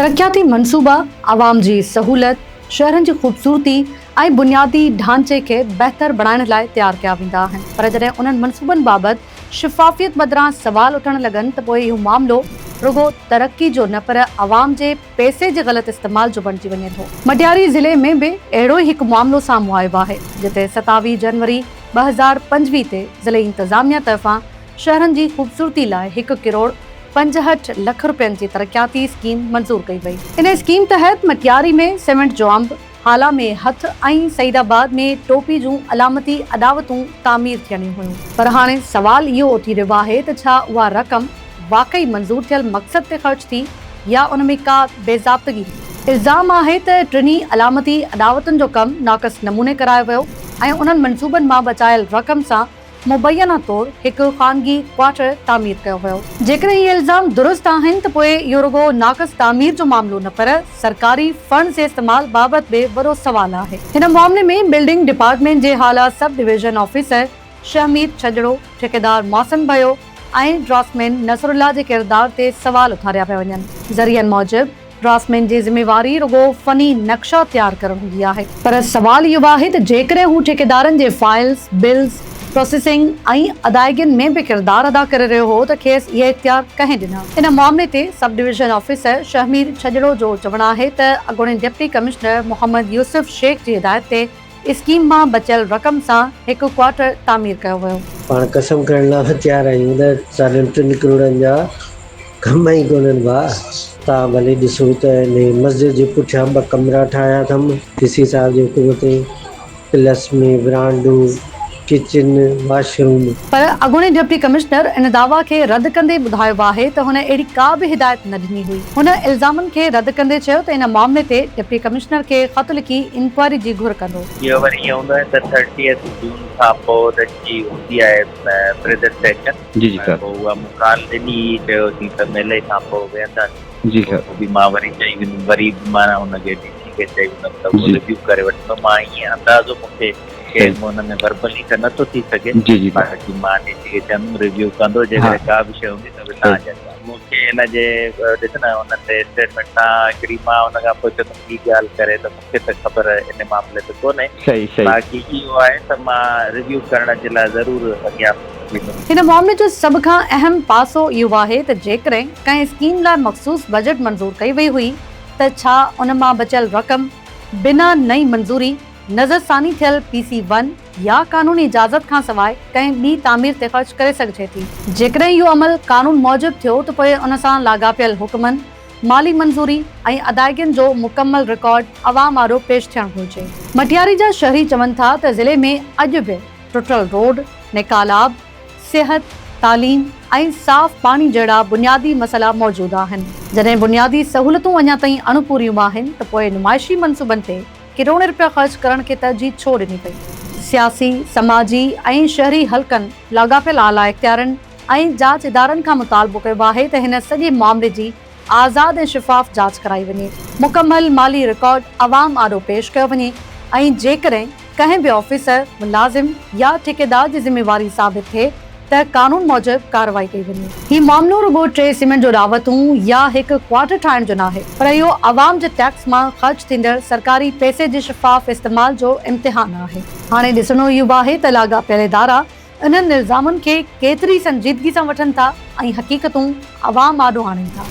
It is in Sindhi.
ترقياتي منصوبا عوام جي سهولت، شهرن جي خوبصورتي ۽ بنيادي ڍانچي کي بهتر بڻائڻ لاء تيار ڪيا ويندا آهن پر جڏهن انهن منصوبن بابت شفافيت بدران سوال اٿڻ لڳن ته پوء اهو معاملو رڳو ترقي جو نه پر عوام جي پئسي جي غلط استعمال جو بڻجي وڃي ٿو. مٽياري ضلعي ۾ به اهڙو ئي هڪ معاملو سامهون آيو آهي، جتي 27 جنوري 2025 تي ضلعي انتظاميا طرفان شهرن جي خوبصورتي لاء هڪ ڪروڙ 65 لک رپين جي ترقياتي اسڪيم منظور ڪئي وئي. ان اسڪيم تحت مٽياري ۾ سيمينٽ جو انب، هالا ۾ هٿ ۽ سعيد آباد ۾ ٽوپي جون علامتي اڏاوتون تعمير ٿيڻيون هيون. پر هاڻي سوال اهو اٿي رهيو آهي ته ڇا اها رقم واقعي منظور ٿيل مقصد تي خرچ ٿي يا ان ۾ ڪا بي ضابطگي هئي؟ الزام آهي ته ٽنهي علامتي اڏاوتن جو ڪم ناقص نموني ڪرايو ويو ۽ انهن منصوبن مان بچايل رقم سان مبينا طور هڪ خانگي ڪوارٽر تعمير ڪيو ويو. جيڪڏهن اهي الزام درست آهن ته پوء اهو رڳو ناقص تعمير جو معاملو نه پر سرڪاري فنڊز جي استعمال بابت به وڏو سوال آهي. هن معاملي ۾ بلڊنگ ڊپارٽمينٽ جي Hala sub division officer Shahmir Chhajro, ٺيڪيدار محسن ڀيو ۽ ڊرافٽمين نصرالله جي ڪردار تي سوال اٿاريا پيا وڃن. ذريعن موجب ڊرافٽمين جي ذميواري رڳو فني نقشا تيار ڪرڻ هوندي آهي، پر سوال اهو آهي ته جيڪڏهن هو ٺيڪيدارن جي فائلز، بلز، پروسيسنگ ۽ ادائيگين ۾ به ڪردار ادا ڪري رهيو هو ته کيس اهي اختيار ڪنهن ڏنا؟ ان معاملي تي sub division officer Shahmir Chhajro جو چوڻ آهي ته اڳوڻي ڊپٽي ڪمشنر محمد يوسف شيخ جي هدايت تي اسڪيم مان بچيل رقم سان هڪ ڪوارٽر تعمير ڪيو ويو. پاڻ قسم کڻڻ لاء به تيار آهيون ته ساڍن ٽن ڪروڙن جا ڪم ئي ڪونهن ڀاء. توهان ڀلي ڏسو ته انهي مسجد جي پٺيان ٻه ڪمرا ٺاهيا اٿم ڊي سي صاحب جي حڪم تي پلس ۾ ورانڊو، ڪچن، واش روم. پر اڳوڻي ڊپٽي ڪمشنر ان دعويٰ کي رد ڪندي ٻڌايو آهي ته هن اهڙي ڪا به هدايت نه ڏني هئي. هن الزامن کي رد ڪندي چيو ته ان معاملي تي ڊپٽي ڪمشنر کي خط لکي انڪوائري جي گهر ڪندو. اهو وري ائين هوندو آهي ته ٿرٽيئٿ جون کان پوء ته جي هوندي آهي پريزنٽيشن جي جي سر. پوء اها مون ڪال ڏني هئي چيوسين ته ميلي کان پوء ويهنداسين جي سر. پوء به مان وري چئي ويندم وري به معنيٰ هن کي ڊي سي کي چئي ويندم ته اهو جي. ريويو ڪري وٺندو مان ائين اندازو مون کي صحيح. ڪنهن ان ۾ وربلي ته نٿو ٿي سگهي جي جي سر. باقي مان ڊي سي کي چوندم ريويو ڪندو ها جيڪڏهن ڪا به شيء هوندي ته به صحيح. توهان جي اڳيان مون کي هن جي ڏس نه ان تي اسٽيٽمينٽ تان هڪڙي مان ان کان پوء چوندم ٻي ڳالهه ڪري ته مون کي ته خبر ان معاملي تي ڪونهي صحيح صحيح. باقي اهو آهي ته مان ريويو ڪرڻ جي لاء ضرور اڳيان ويندم. هن معاملي جو سڀ کان اهم پاسو اهو آهي ته جيڪڏهن ڪنهن اسڪيم لاء مخصوص بجيٽ منظور ڪئي وئي هئي ته ڇا ان مان بچيل رقم بنا نئين منظوري، نظرثاني ٿيل پي سي ون يا قانوني اجازت کانسواء ڪنهن ٻي تعمير تي خرچ ڪري سگهجي ٿي. جيڪڏهن اهو عمل قانون موجب ٿيو ته پوء ان سان لاڳاپيل حڪمن، مالي منظوري ۽ ادائيگين جو مڪمل رڪارڊ عوام آڏو پيش ٿيڻ گهرجي. مٽياري جا شهري چون ٿا ته ضلعي ۾ اڄ به ٽٽل روڊ، نيڪال آب، صحت، تعليم ۽ صاف پاڻي جهڙا بنيادي مسئلا موجود آهن. جڏهن بنيادي سهولتون اڃا تائين اڻپوريون آهن ته پوء نمائشي منصوبن تي ڪروڙين رپيا خرچ ڪرڻ کي ترجيح ڇو ڏني وئي؟ سياسي، سماجي ۽ شهري حلقن، لاڳاپيل اعليٰ اختيارين ۽ جاچ ادارن کان مطالبو ڪيو آهي ته هن سڄي معاملي جي آزاد ۽ شفاف جاچ ڪرائي وڃي، مڪمل مالي رڪارڊ عوام آڏو پيش ڪيو وڃي ۽ جيڪڏهن ڪنهن به آفيسر، ملازم يا ٺيڪيدار جي ذميواري ثابت ٿئي ته قانون موجب ڪارروائي ڪئي وڃي. هي معاملو رڳو ٽي سيمينٽ جو راوتون يا هڪ ڪوارٽر ٺاهڻ جو ناهي، پر اهو عوام جي ٽيڪس مان خرچ ٿيندڙ سرڪاري پئسي جي شفاف استعمال جو امتحان آهي. هاڻي ڏسڻو اهو به آهي ته لاڳاپيل ادارا انهن الزامن کي ڪيتري سنجيدگي سان وٺن ٿا ۽ حقيقتون عوام آڏو آڻين ٿا.